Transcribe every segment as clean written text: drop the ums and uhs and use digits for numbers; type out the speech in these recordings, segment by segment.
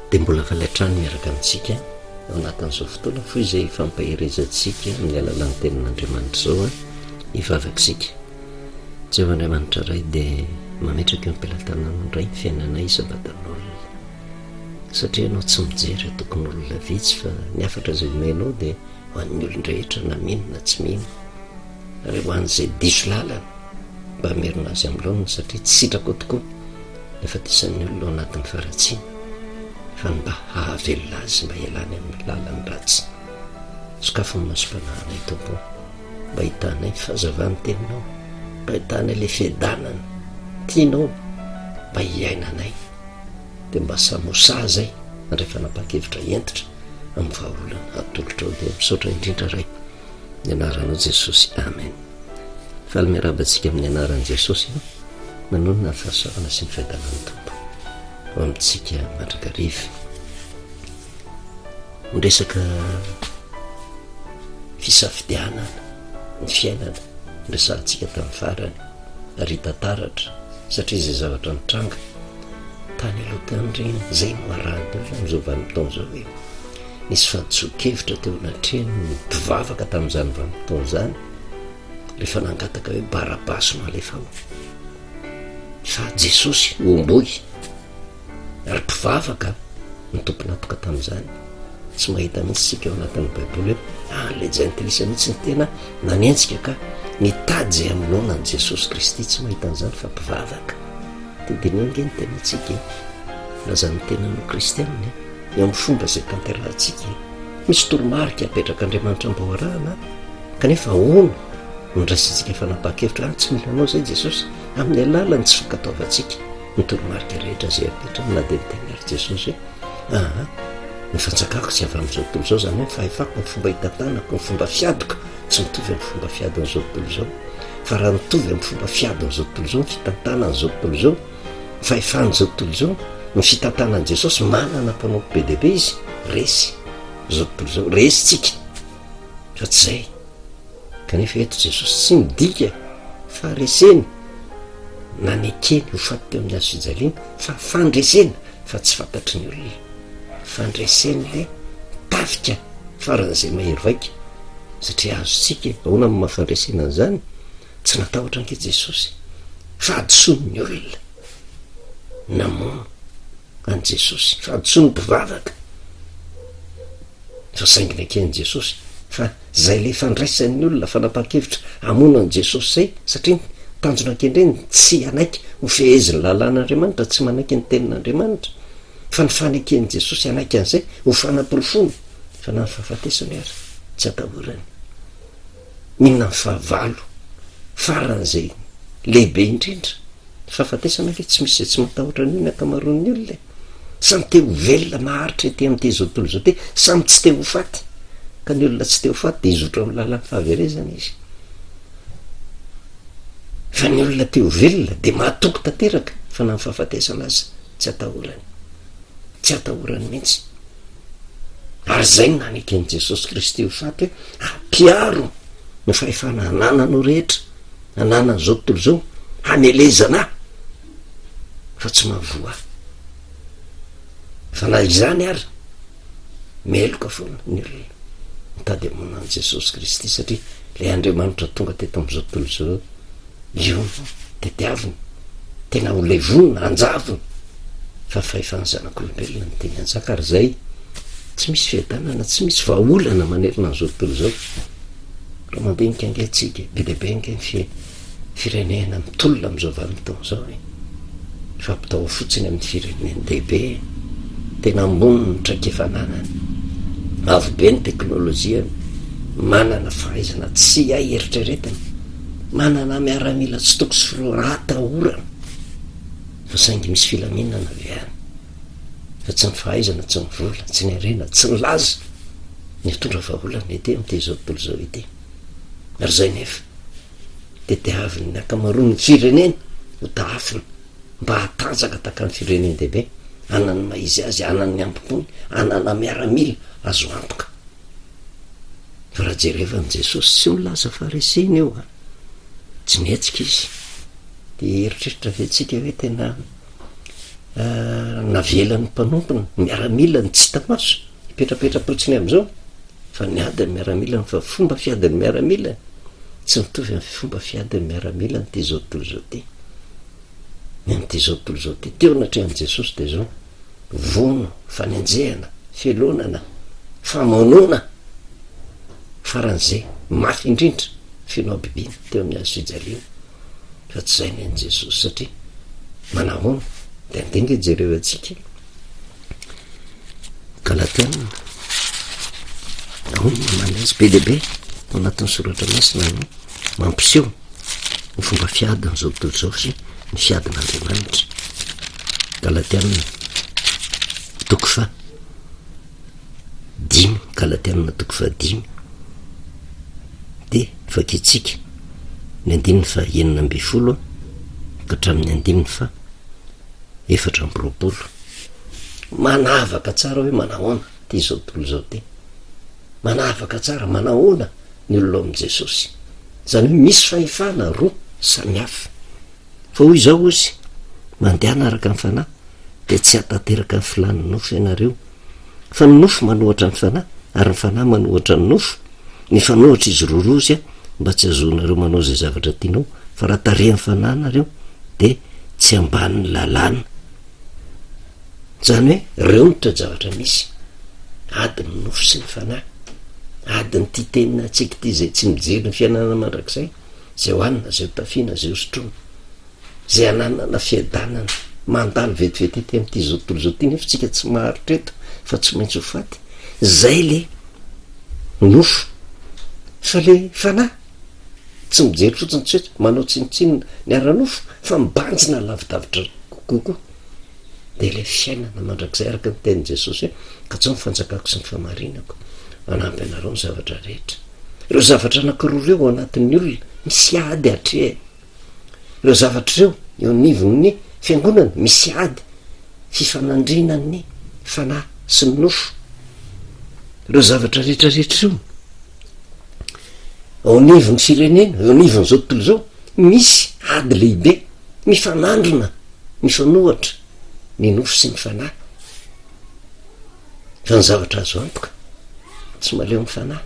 Dia mbola faly hatrany miaraka amintsika ao anatin'izao fotoana fohy izay ifampaherezantsika amin'ny alalan'ny tenin'Andriamanitra izao hivavaka isika. Jehovah Andriamanitra Ray dia mametraka eo am-pelatananao indray ny fiainanay isam-batan'olona. Satria ianao tsy mijery antokon'olona vitsy fa ny hafatra izay omenao dia ho an'ny olon-drehetra na mino na tsy mino ary ho an'izay diso lalana mba hamerina azy amin'ny laoniny satria tsy sitrako tokoa ny hafatesan'ny olona ao anatin'ny faharatsiana fa ny mba hahavelona azy mba hialany amin'ny lalan'ny ratsy. Sokafy ny masom-panahinay Tompo mba hitanay ny fahazavan'ny teninao, mba hitanay ilay fiadanana tianao mba hiainanay dia mba samy ho sahy izay handray fanapahan-kevitra hentitra amin'ny vahaolana atolotrao dia misaotra indrindra Ray ny anaranao Jesosy amen. Faly miarahaba antsika amin'ny anaran'i Jesosy aho manonona ny fahasoavana sy ny fiadanan'ny Tompo ho amintsika mandrakariva. Miresaka fisafidianana ny fiainana noresahantsika tamin'ny farany ary hita taratra satria izay zavatra nitranga tany aloha tany ireny izay no arahan'ny olona amin'izao vanim-potoana izao hoe nisy fahadisoan-kevitra teo anatrehan'ny mpivavaka tamin'izany vanim-potoana izany rehefa nangataka hoe Barabasy no alefa ao fa Jesosy homboy ary mpivavaka ny tompon'antoka tamin'izany. Tsy mahita mihitsy isika ao anatin'ny Baiboly hoe ah ilay jentilisa mihitsy ny tena nanenjika ka nitady izay hamonoana an'i Jesosy Kristy. Tsy mahita an'izany fa mpivavaka. Dia diniho ange ny tenantsika e. Milaza ny tenany ho kristianina e. Eo amin'ny fomba izay tanterahantsika e. Misy toromarika apetrak'Andriamanitra mba ho arahana kanefa ahoana no andraisantsika fanapahan-kevitra? Ah tsy mila anao izay Jesosy amin'ny alalan'ny tsy fankatoavantsika. ny toromarika rehetra izay apetrany na dia niteny ary Jesosy hoe aa ny fanjakako tsy avy amin'izao tontolo izao, izany hoe ny fahefako, ny fomba hitantanako, ny fomba fiadiko tsy mitovy amin'ny fomba fiadin'izao tontolo izao, fa raha mitovy amin'ny fomba fiadin'izao tontolo izao ny fitantanan'izao tontolo izao, ny fahefan'izao tontolo izao, ny fitantanan'i Jesosy, manana mpanompo be dia be izy, resy izao tontolo izao, resy tsika fa tsy izay. Kanefa eto Jesosy tsy midika faharesena nanekeny ho faty teo amin'ny hazo fijaliana fa fandresena fa tsy fantatry ny olona. Fandreseny le tafika faran'izay mahery vaika satria azontsika e, ahoana no maha fandresena an'izany? Tsy natahotra ange Jesosy fahadisoan'ny olona namono an'i Jesosy, fahadisoan'ny mpivavaka. Fa saingy neken'i Jesosy fa zay le fandraisan'ny olona fanapahan-kevitra hamono an'i Jesosy zay, satria ny tanjona kendreny tsy hanaiky ho fehezin'ny lalàn'Andriamanitra, tsy manaiky ny tenin'Andriamanitra, fa ny faneken'i Jesosy hanaiky an'izay ho fanaporofoana fa na ny fahafatesany ary tsy atahorany. Inona ny fahavalo faran'izay lehibe indrindra? Ny fahafatesana ange tsy misy izay tsy matahotra an'io ny ankamaroan'ny olona e. Samy te ho velona maharitra ety amin'ity izao tontolo izao ity, samy tsy te ho faty. Ka ny olona tsy te ho faty dia hizotra amin'ny lalan'ny fahaverezana izy. Fa ny olona te ho velona dia mahatoky tanteraka fa na ny fahafatesana aza tsy atahorany. Tsy atahorany mihitsy. Ary izay no naneken'i Jesosy Kristy ho faty hoe hampiaro ny fahefana anananao rehetra, ananan'izao tontolo izao, hamelezana ahy fa tsy mahavoa ahy. Fa na izany ary, meloka foana ny olona mitady hamono an'i Jesosy Kristy satria ilay Andriamanitra tonga teto amin'izao tontolo izao io no tediaviny, tena ho levonina, hanjavona, fa fahefan'ny zanak'olombelona no tiany hanjaka ary izay tsy misy fiadanana, tsy misy vahaolana manerana an'izao tontolo izao. Raha mandinika ange tsika, be dia be ange ny fi- firenena mitolona amin'izao vanim-potoana izao e. Mifampitao fotsiny amin'ny firenen-dehibe e. Tena ambony ny traikefa ananany. Avo be ny teknolojiany. Manana fahaizana tsy hay eritreretina. Manana miaramila tsy toko sy firoa atahorana. Fa saingy misy filaminana ve any? Fa tsy ny fahaizana, tsy ny vola, tsy ny harena, tsy ny laza ny hitondra vahaolana ety amin'ity izao tontolo izao ity. Ary izay nefa dia tadiavin'ny ankamaroan'ny firenena ho tahafina mba hatanjaka tahaka ny firenen-dehibe, hanana ny maha izy azy, hanana ny hambom-pony, hanana miaramila azo antoka. Fa raha jereva an'i Jesosy, tsy milaza faharesena io a! Tsy mihetsika izy. Dia hieritreritra ve tsika hoe tena. Navelan'ny mpanompony, ny miaramilany tsy hita maso, hipetrapetra-potsiny amin'izao, fa niady ny miaramilany, fa fomba fiadin'ny miaramilany tsy mitovy amin'ny fomba fiadin'ny miaramilany ity izao tontolo izao ity. Ny amin'ity izao tontolo izao ity, teo anatrehan'i Jesosy dia izao, vono, fanenjehana, felonana, famonoana, faran'izay mafy indrindra, feno habibiana teo amin'ny hazo fijaliana. Fa tsy izay ny an'i Jesosy satria manahoana? Dia andeha nge jereo antsika Galatiana. Ahoana no mamaly azy? Be dia be ao anatin'ny soratra masina no mampiseho ny fomba fiadin'izao tontolo izao sy ny fiadin'Andriamanitra. Galatiana toko faha dimy, Galatiana toko fahadimy, dia vakintsika ny andininy faha 16 ka hatramin'ny andininy faha 24. Manavaka tsara hoe manahoana ity izao tontolo izao ity. Manavaka tsara manahoana ny olona ao amin'i Jesosy. Izany hoe misy fahefana roa samihafa. Fa hoy izao ozy, Mandehana araka ny Fanahy, dia tsy hahatanteraka ny filàn'ny nofo ianareo. Fa ny nofo manohatra ny Fanahy, ary ny Fanahy manohatra ny nofo, mifanohitra izy roroa ozy, mba tsy hahazoanareo manao izay zavatra tianao, fa raha tarihan'ny Fanahy nareo, dia tsy ambanin'ny lalàna. Izany hoe, ireo no toe-javatra misy, adin'ny nofo sy ny Fanahy, adin'ity teninantsika ity izay tsy mijery ny fiainana mandrakizay, Izay hohanina, izay hotafiana, izay hosotroina, izay hananana fiadanana, mandalo vetivety ety amin'ity izao tontolo izao ity nefa tsika tsy maharitra eto fa tsy maintsy ho faty. Izay le nofo. Fa le fanahy tsy mijery fotsiny tsy hoe manao tsinontsinona ny ara-nofo fa mibanjina lavidavitra kokoa. Dia ilay fiainana mandrakizay araka ny tenin'i Jesosy hoe katsaho ny fanjakako sy ny fahamarinako, hanampy anareo ny zavatra rehetra. Ireo zavatra anankiroa ireo ao anatin'ny olona, misy ady atrehiny. Ireo zavatra ireo eo anivon'ny fiangonana, misy ady, fifanandrinan'ny fanahy sy ny nofo. Ireo zavatra rehetra rehetra ireo ao anivon'ny firenena, eo anivon'izao tontolo izao, misy ady lehibe mifanandrina, mifanohatra ny nofo sy ny fanahy. Fa ny zavatra azo antoka, tsy mahaleo ny fanahy.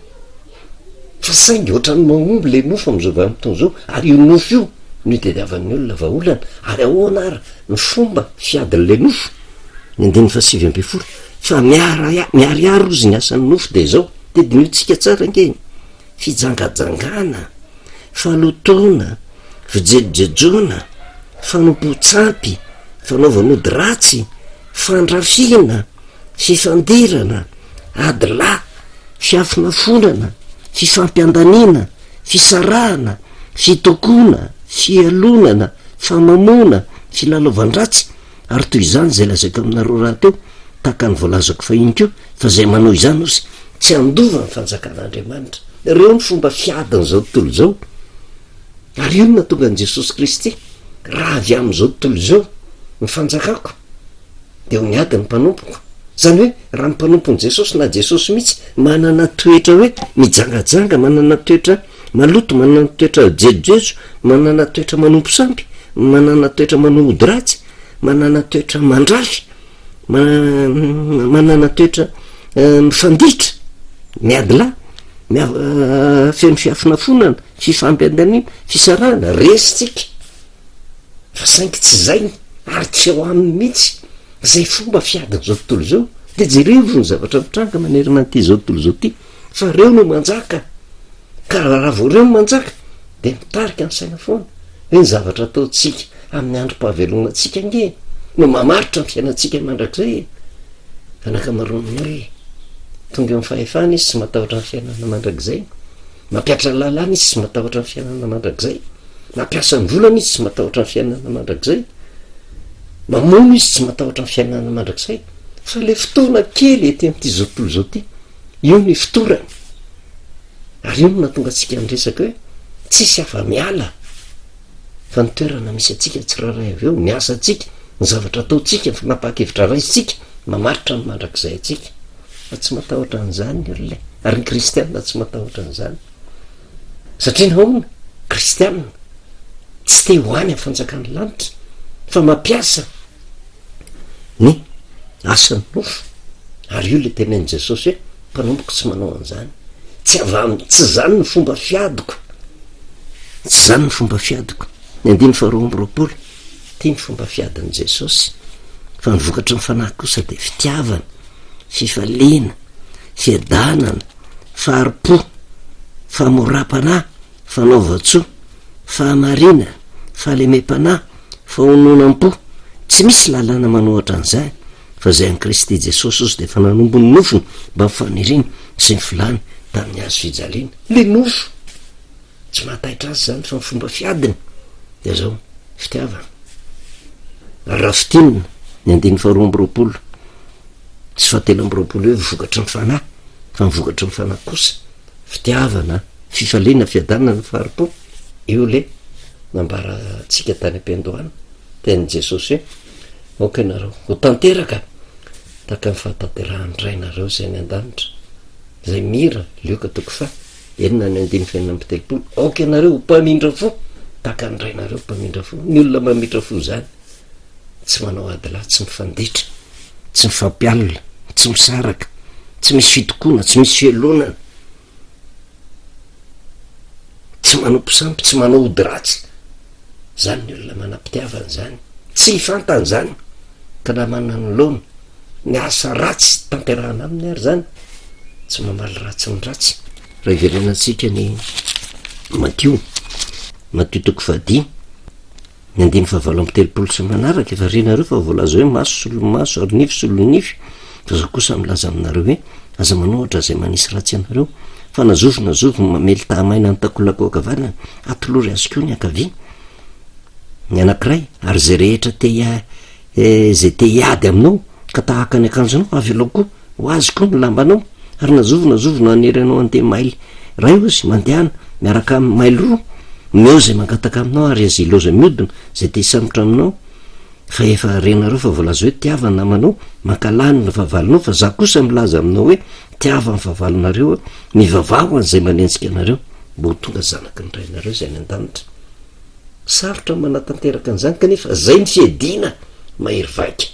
Fa saingy ohatran'ny mahomby le nofo amin'izao vanim-potoana izao, ary io nofo io no itadiavan'ny olona vahaolana. Ary ahoana ary ny fomba fiadin'ilay nofo? Ny andininy faha-19, fa miara- miharihary hozy ny asan'ny nofo dia izao, dia dinihotsika tsara ange e, fijangajangana, fahalotoana, fijejojejoana, fanompoan-tsampy, fanaovan'ody ratsy, fandrafiana, fifandirana, ady lahy, fiafonafonana, fifampiandaniana, fisarahana, fitokoana, fialonana, famamoana, filalaovan-dratsy, ary toy izany izay lazaiko aminareo rahateo, tahaka ny voalazako fahiny koa, fa izay manao izany ozy tsy handova ny fanjakan'Andriamanitra. Ireo ny fomba fiadin'izao tontolo izao. Ary io no nahatonga an'i Jesosy Kristy, raha avy amin'izao tontolo izao ny fanjakako, dia ho niady ny mpanompoko. Izany hoe raha ny mpanompon'i Jesosy na Jesosy mihitsy manana toetra hoe mijangajanga, manana toetra maloto, manana toetra jejojejo, manana toetra manompo sampy, manana toetra manao ody ratsy, manana toetra mandrafy, manana toetra mifanditra, miady lahy, feno fiafonafonana, fifampiandaniana, fisarahana, resintsika. Fa saingy tsy izay ary tsy ao aminy mihitsy izay fomba fiadin'izao tontolo izao. Dia jerevo ny zavatra mitranga manerana an'ity izao tontolo izao ity, fa ireo no manjaka. Ka raha vao ireo no manjaka, dia mitarika ny saina foana hoe ny zavatra ataontsika amin'ny androm-pahavelomantsika ange no mamaritra ny fiainantsika mandrakizay e. Fa ny ankamaroan'ny olona, tonga eo amin'ny fahefana izy tsy matahotra ny fiainana mandrakizay. Mampihatra ny lalàna izy tsy matahotra ny fiainana mandrakizay. Mampiasa ny volana izy tsy matahotra ny fiainana mandrakizay. Mamono izy tsy matahotra ny fiainana mandrakizay. Fa le fotoana kely ety amin'ity zao tontolo izao ity, io no ifotorany. Ary io no nahatonga antsika niresaka hoe tsisy afa-miala fa ny toerana misy antsika tsirairay avy eo, ny asantsika, ny zavatra ataontsika, ny fanapahan-kevitra raisintsika, mamaritra ny mandrakizay antsika. Fa tsy matahotra an'izany ny olona e. Ary ny kristiana tsy matahotra an'izany. Satria nahoana? Kristiana tsy te ho any amin'ny fanjakan'ny lanitra fa mampiasa. Ny asan'ny nofo. Ary io ilay tenenin'i Jesosy hoe, mpanompoko tsy manao an'izany. Tsy avy aminy, tsy izany ny fomba fiadiko. Tsy izany ny fomba fiadiko. Ny andininy faharoa amby roapolo, ity ny fomba fiadin'i Jesosy. Fa ny vokatry ny fanahy kosa dia fitiavana, fifaliana, fiadanana, fahari-po, fahamoram-panahy, fanaovan-tsoa, fahamarinana, fahalemem-panahy, fahononam-po, tsy misy lalàna manohatra an'izany, fa izay an'i Kristy Jesosy ozy dia efa nanombo ny nofony mba ho faniriany sy ny filany tamin'ny hazo fijaliana. Ilay nofo! Tsy mahataitra azy izany fa ny fomba fiadiny dia izao, fitiavana. Ary raha fintinina ny andininy faharoa amby roapolo sy fahatelo amby roapolo hoe vokatry ny fanahy, fa ny vokatry ny fanahy kosa Fitiavana, fifaliana, fiadanana, fahari-po, io le nambarantsika tany am-piandohana, tenin'i Jesosy hoe, aoka ianareo ho tanteraka tahaka ny fahatanterahan'ny Rainareo izay any an-danitra, izay mira, Lioka toko faha enina ny andininy fahenina amby telopolo, aoka ianareo ho mpamindra fo tahaka ny Rainareo mpamindra fo. Ny olona mamindra fo izany tsy manao adilahy, tsy mifanditra, tsy mifampialona, tsy misaraka, tsy misy fitokoana, tsy misy fialonana, tsy manompo sampy, tsy manao ody ratsy. Zany ny olona manam-pitiavana zany, tsy fantany zany ka na mananoloana ny asa ratsy tanterahana aminy ary zany, tsy mamaly ratsy ny ratsy. Raha iverenantsika ny Matio, Matio toko fahadimy, Ny andininy fahavalo amby telopolo sy manaraka, efa renareo fa voalaza hoe maso solon'ny maso ary nify solon'ny nify, fa izaho kosa milaza aminareo hoe, aza manohatra izay manisy ratsy anareo, fa na zovy na zovy mamely tahamaina ny takolaka ao ankavanana, atolory azy koa ny ankavia. Ny anankiray, ary izay rehetra te izay te hiady aminao ka tahaka ny akanjonao, avelao koa ho azy koa ny lambanao, ary na zovy na zovy no hanery anao handeha maily iray hozy, mandehana miaraka aminy maily roa, omeo izay mangataka aminao ary aza ilaoza miodina izay te hisambotra aminao, fa efa renareo fa voalaza hoe tiava ny namanao, mankahala ny fahavalonao, fa za kosa milaza aminao hoe tiava ny fahavalonareo, mivavaha ho an'izay manenjika anareo, mba ho tonga zanaky ny Rainareo izay any an-danitra. Sarotra ny manatanteraka an'izany kanefa zay ny fiadiana mahery vaika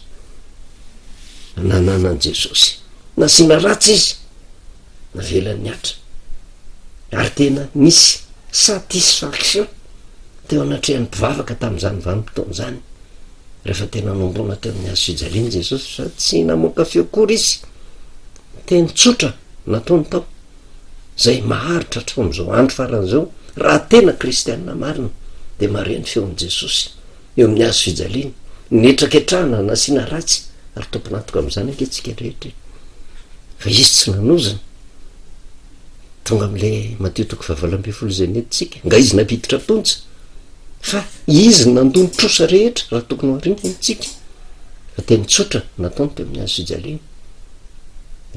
nananan'i Jesosy. Nasiana ratsy izy, navelan'ny Atra. Ary tena nisy satisfaction teo anatrehan'ny mpivavaka tamin'izany vanim-potoana izany. Rehefa tena nombona teo amin'ny hazo fijaliana Jesosy fa tsy namoaka feo akory izy. Teny tsotra nataony tao. izay maharitra hatramin'izao andro farany izao, raha tena kristianina marina dia mahare ny feon'i Jesosy eo amin'ny hazo fijaliana, netraketrahana, nasiana ratsy, ary tompon'antoka amin'izany ange tsika rehetra e. Fa izy tsy nanozona. Tonga amin'ilay Matio toko fahavalo ambin'ny folo izay nentintsika, nga izy nampiditra am-ponja? Fa izy no nandoa ny trosa rehetra raha tokony ho arina isika. Fa teny tsotra nataony teo amin'ny hazo fijaliana.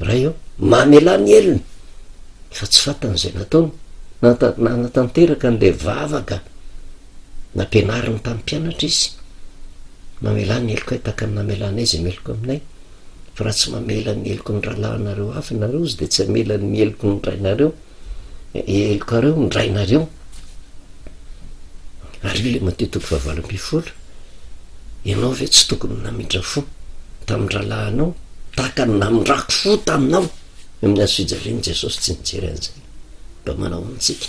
Ray ô, mamelà ny helony fa tsy fantany izay nataony. Nanatanteraka an'ilay vavaka nampianariny tamin'ny mpianatra izy. Mamelà ny helokay tahaka ny namelanay izay meloka aminay. Fa raha tsy mamela ny heloky ny rahalahinareo hafa ianareo izy dia tsy hamela ny heloky ny rainareo, helokareo ny rainareo. Ary io ilay Matio toko fahavalo ambin'ny folo. Ianao ve tsy tokony namindra fo tamin'ny rahalahinao tahaka ny namindrako fo taminao? Eo amin'ny hazo fijaliana Jesosy tsy nijery an'izay. Mba manao antsika.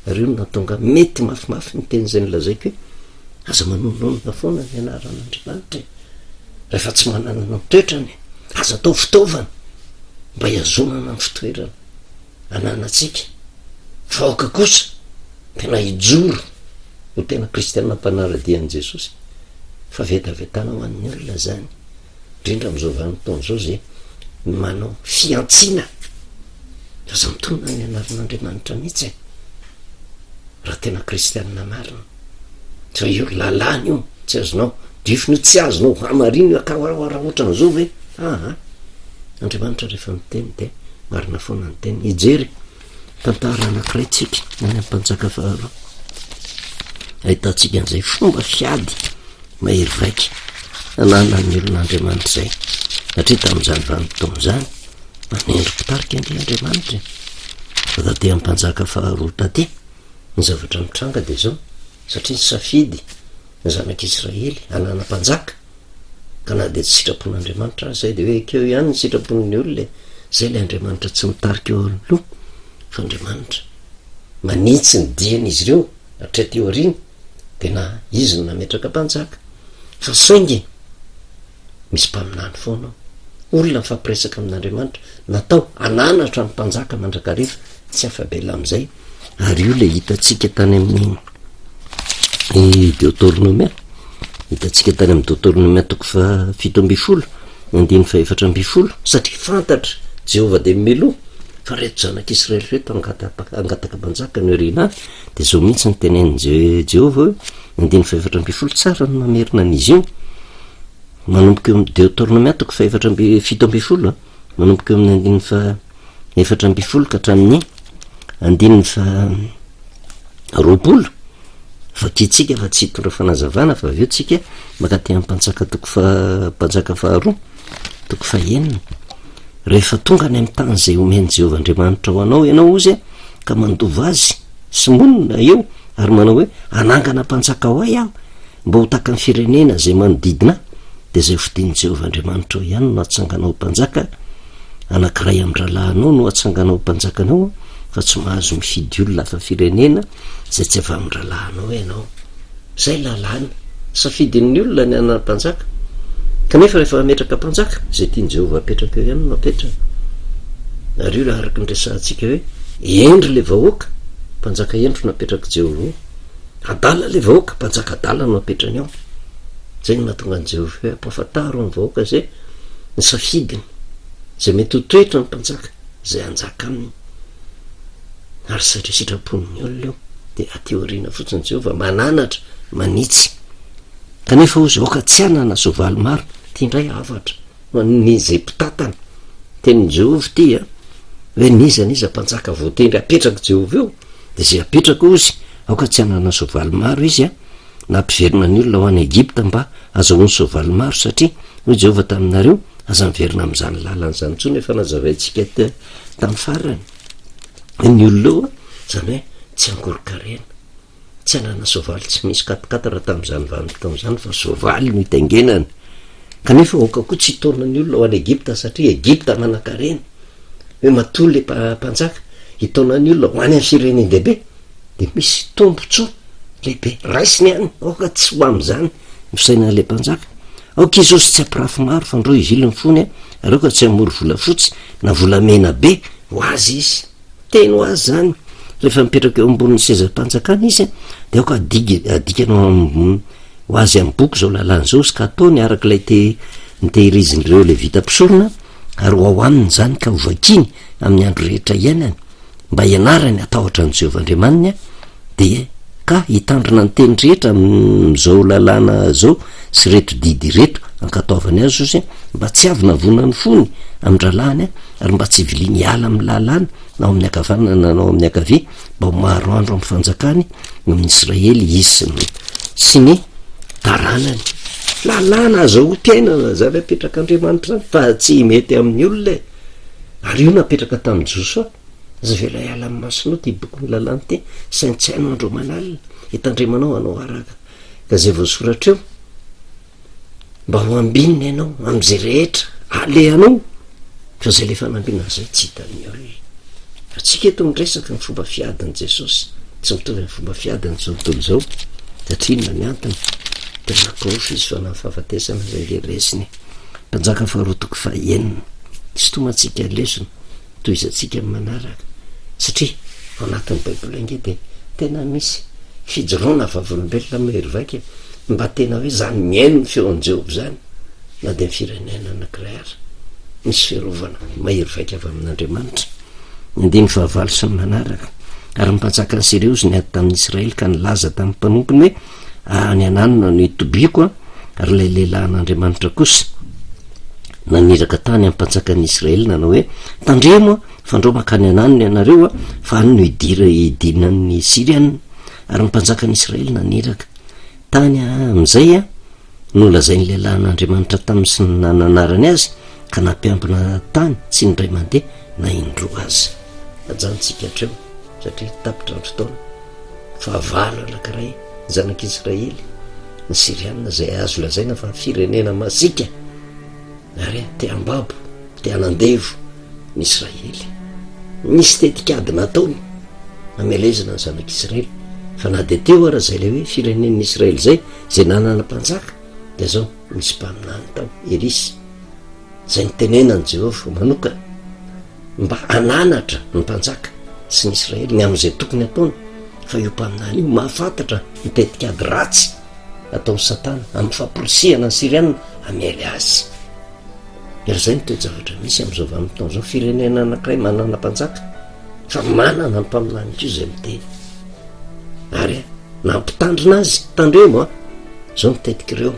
Ary io no nahatonga mety mafimafy ny teny izay nolazaiko hoe aza manononona foana ny anaran'Andriamanitra e. Rehefa tsy manana ny toetrany, aza atao fitaovana mba hihazonana ny fitoerana ananantsika. Fa aoka kosa tena hijoro ho tena kristiana mpanara-dia an'i Jesosy. Fa vetavetana ho an'ny olona izany, indrindra amin'izao vanim-potoana izao izay manao fihantsiana. Aza mitonona ny anaran'Andriamanitra mihitsy e, raha tena kristiana marina. Fa io lalàna io tsy azonao diofina io, tsy azonao hamarina io, akawarawara ohatran'izao ve? Aa, Andriamanitra rehefa miteny dia marina foana ny teniny. Hijery tantara anankiray tsika any amin'ny mpanjaka faharoa. Ahitantsika an'izay fomba fiady mahery vaika ananan'ny olon'Andriamanitra izay. Satria tamin'izany vanim-potoana izany, manendry mpitarika ange Andriamanitra e. Fa taty amin'ny mpanjaka faharoa taty, ny zavatra mitranga dia izao, satria nisafidy ny zanak'Israely hanana mpanjaka. Ka na dia tsy sitrapon'Andriamanitra aza izay dia hoe ekeo ihany ny sitrapon'ny olona e. Izay ilay Andriamanitra tsy mitarika eo aloha fa Andriamanitra manitsy ny dian'izy ireo hatraty aoriana dia na izy no nametraka mpanjaka. Fa saingy misy mpaminany foana ao. Olona mifampiresaka amin'Andriamanitra, natao hananatra ny mpanjaka mandrakariva, tsy afa-bela amin'izay. Ary io ilay hitantsika tany amin'ny Deoteronomia, hitantsika tany amin'ny Deoteronomia toko faha-17, andininy faha-14, satria fantatra Jehovah dia meloa fa reto zanak'Israely reto hangataka mpanjaka ny aoriana ahy, dia izao mihitsy ny tenenin'i Jehovah hoe, andininy faha-14, tsara ny mamerina an'izy io, manomboka eo amin'ny Deoteronomia toko fahefatra amby 17, manomboka eo amin'ny andininy faha 14 ka hatramin'ny andininy faha 20, vakintsika fa tsy hitondra fanazavana fa avy eo tsika makaty amin'ny mpanjaka toko faha mpanjaka faharoa toko fahenina. Rehefa tonga any amin'ny tany izay omen'i Jehovah Andriamanitra ho anao ianao ozy ka mandova azy sy monina eo ary manao hoe hanangana mpanjaka ho ahy aho mba ho tahaka ny firenena izay manodidina ahy, dia izay hofidin'i Jehovah Andriamanitrao ihany no hatsanganao ho mpanjaka, anankiray amin'ny rahalahinao no hatsanganao ho mpanjakanao, fa tsy mahazo mifidy olona hafa firenena izay tsy avy amin'ny rahalahinao ianao. Izay lalàna. Safidin'ny olona ny hanana mpanjaka. Kanefa rehefa hametraka mpanjaka, izay tian'i Jehovah hapetraka eo ihany no apetrany. Ary io araka ny resahantsika hoe hendry ilay vahoaka, mpanjaka hendry no apetrak'i Jehovah eo. Adala ilay vahoaka, mpanjaka adala no apetrany ao. Izay no nahatonga an'i Jehovah hoe ampahafantaro ny vahoaka izay ny safidiny, izay mety ho toetra ny mpanjaka, izay hanjaka aminy. Ary satria sitrapon'ny olona io, dia aty aoriana fotsiny Jehovah mananatra, manitsy. Kanefa hozy aoka tsy hanana soavaly maro, ity indray hafatra ho an'izay mpitantana. Tenin'i Jehovah ity a, hoe n'iza n'iza mpanjaka voatendry apetrak'i Jehovah eo, Dia izay apetraka hozy, aoka tsy hanana soavaly maro izy, na hampiverina ny olona ho any Egypta mba hahazahoany soavaly maro, satria hoy Jehovah taminareo, Aza miverina amin'izany lalana izany intsony. Efa nazavaintsika tamin'ny farany ny olona eo, izany hoe tsy hangoron-karena, tsy hanana soavaly tsy misy quatre-quatre tamin'izany vanim-potoana izany, fa soavaly no itaingenany. Kanefa aoka koa tsy hitaona ny olona ho any Egypta, satria Egypta manan-karena. Hoe matoa le mpanjaka hitaona ny olona ho any amin'ny firenen-dehibe dia misy tombontsoa lehibe raisiny any, aoka tsy ho amin'izany ny fisainan'ilay mpanjaka. Aoka izy hozy tsy hampirafy maro fa ndreo hivily ny fony ary aoka tsy hamory volafotsy na volamena be ho azy izy. Teny ho azy izany, rehefa mipetraka eo ambonin'ny sezam-panjakana izy dia aoka adikana ho azy amin'ny boky izao lalàna izao izy ka ataony araka ilay te nitehirizin'ireo Levita mpisorona ary ho ao aminy izany ka hovakiany amin'ny andro rehetra iainany, mba hianarany hatahotra an'i Jehovah Andriamaniny, dia ka hitandrina ny teny rehetra amin'izao lalàna izao sy ireto didy ireto, hankatoavany azy ozy, mba tsy hiavonavona ny fony amin-drahalahiny, ary mba tsy hiviliany hiala amin'ny lalàna, na ao amin'ny ankavanana na ao amin'ny ankavia, mba ho maro andro amin'ny fanjakany eo amin'ny Israely izy sy ny sy ny taranany. Lalàna azahoam-piainana izany apetrak'Andriamanitra izany fa tsy mety amin'ny olona e. Ary io napetraka tamin'i Josoa, Aza avela hiala amin'ny masonao ity bokin'ny lalàna ity, saintsaino andro aman'alina, hitandremanao hanao araka izay voasoratra eo. Mba ho ambinina ianao amin'izay rehetra alehanao, fa izay le fanambinana izay tsy hitan'ny olona. Fa tsika eto miresaka ny fomba fiadin'i Jesosy, tsy mitovy amin'ny fomba fiadin'izao tontolo izao, satria inona ny antony? Dia nanaporofo izy fa na ny fahafatesana aza ange resiny. Mpanjaka faharoa toko fahenina. Sintomantsika lesona. Tohizantsika amin'ny manaraka satria ao anatin'ny baiboly ange dia tena misy fijoroana vavolombelona mahery vaika mba tena hoe zany mihaino ny feon'i Jehovah zany na dia ny firenena anankiray aza misy fiarovana mahery vaika avy amin'Andriamanitra. Ny andininy fahavalo sy ny manaraka. Ary ny mpanjakan'i Syria hozy niady tamin'ny Israely ka nilaza tamin'ny mpanompony hoe, Any ananona no hitobiako, ary ilay lehilahin'Andriamanitra kosa naniraka tany amin'ny mpanjakan'ny Israely nanao hoe, Tandremo, fandrao mankany ananona ianareo, fa any no hidira hidinan'ny Syriana. Ary ny mpanjakan'ny Israely naniraka tany amin'izay nolazain'ny lehilahin'Andriamanitra taminy sy ny nananarany azy, ka nampiambina tany tsy indray mandeha na indroa aza. Ajanontsika hatreo, satria tapitra ny fotoana. Fahavalo anankiray, ny zanak'Israely. Ny Syriana izay azo lazaina fa firenena masiaka ary te hambabo, te hanandevo ny Israely. Nisy tetikady nataony hamelezana ny zanak'Israely, fa na dia teo ara izay ilay hoe firenen'ny Israely izay, izay nanana mpanjaka, dia izao nisy mpaminany tao, Elisa, izay nitenenan'i Jehovah manokana mba hananatra ny mpanjaka sy ny Israely ny amin'izay tokony hataony, fa io mpaminany io mahafantatra ny tetikady ratsy ataon'i Satana amin'ny famporisihana ny Syriana hamely azy. Ary izay no toe-javatra misy amin'izao vanim-potoana izao, firenena anankiray manana mpanjaka fa manana ny mpaminany koa izay miteny. Ary nampitandrina azy, tandremo a, izao ny tetik'ireo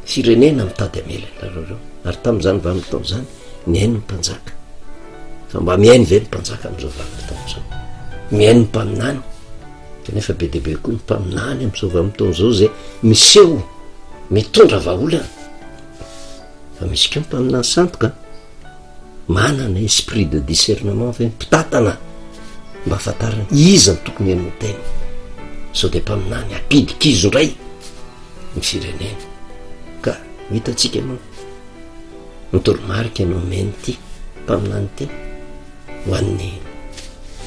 firenena mitady hamely anareo ireo. Ary tamin'izany vanim-potoana izany, nihaino ny mpanjaka. Fa mba mihaino ve ny mpanjaka amin'izao vanim-potoana izao? Mihaino ny mpaminany? Kanefa be dia be koa ny mpaminany amin'izao vanim-potoana izao izay miseho mitondra vahaolana. Fa misy koa ny mpaminany sandoka manana esprit de discernement ve mpitatana mba ahafantarana iza no tokony henoina teny. Sao dia mpaminany hampidi-kizo indray ny firenena. Ka ho hitantsika manko ny toromarika nomen'ity mpaminany ity ho an'ny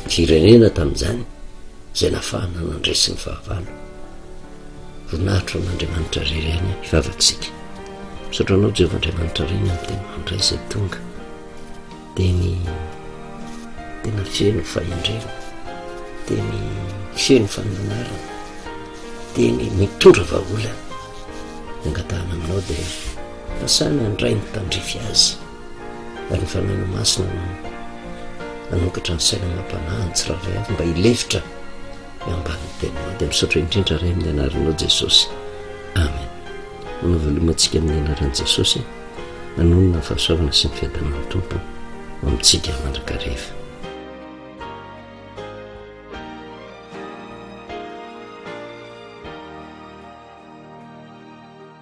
firenena tamin'izany izay nafahana nandresy ny fahavalo. Voninahitra ho an'Andriamanitra irery ihany hivavaka isika. Misaotra anao Jehovah Andriamanitra Ray ny amin'ny teny mandray izay tonga. Teny tena feno fahendrena, teny feno fananarana, teny mitondra vahaolana. Ny angatahana aminao dia mba samy handray ny tandrify azy ary ny Fanahinao Masina no hanokatra ny saina amam-panahy ny tsirairay avy mba hilefitra eo ambanin'ny teninao. Dia misaotra indrindra Ray amin'ny anaranao Jesosy. Amen. Manao veloma antsika amin'ny anaran'i Jesosy. Hanonona ny fahasoavana sy ny fiadanan'ny Tompo ho amintsika mandrakariva.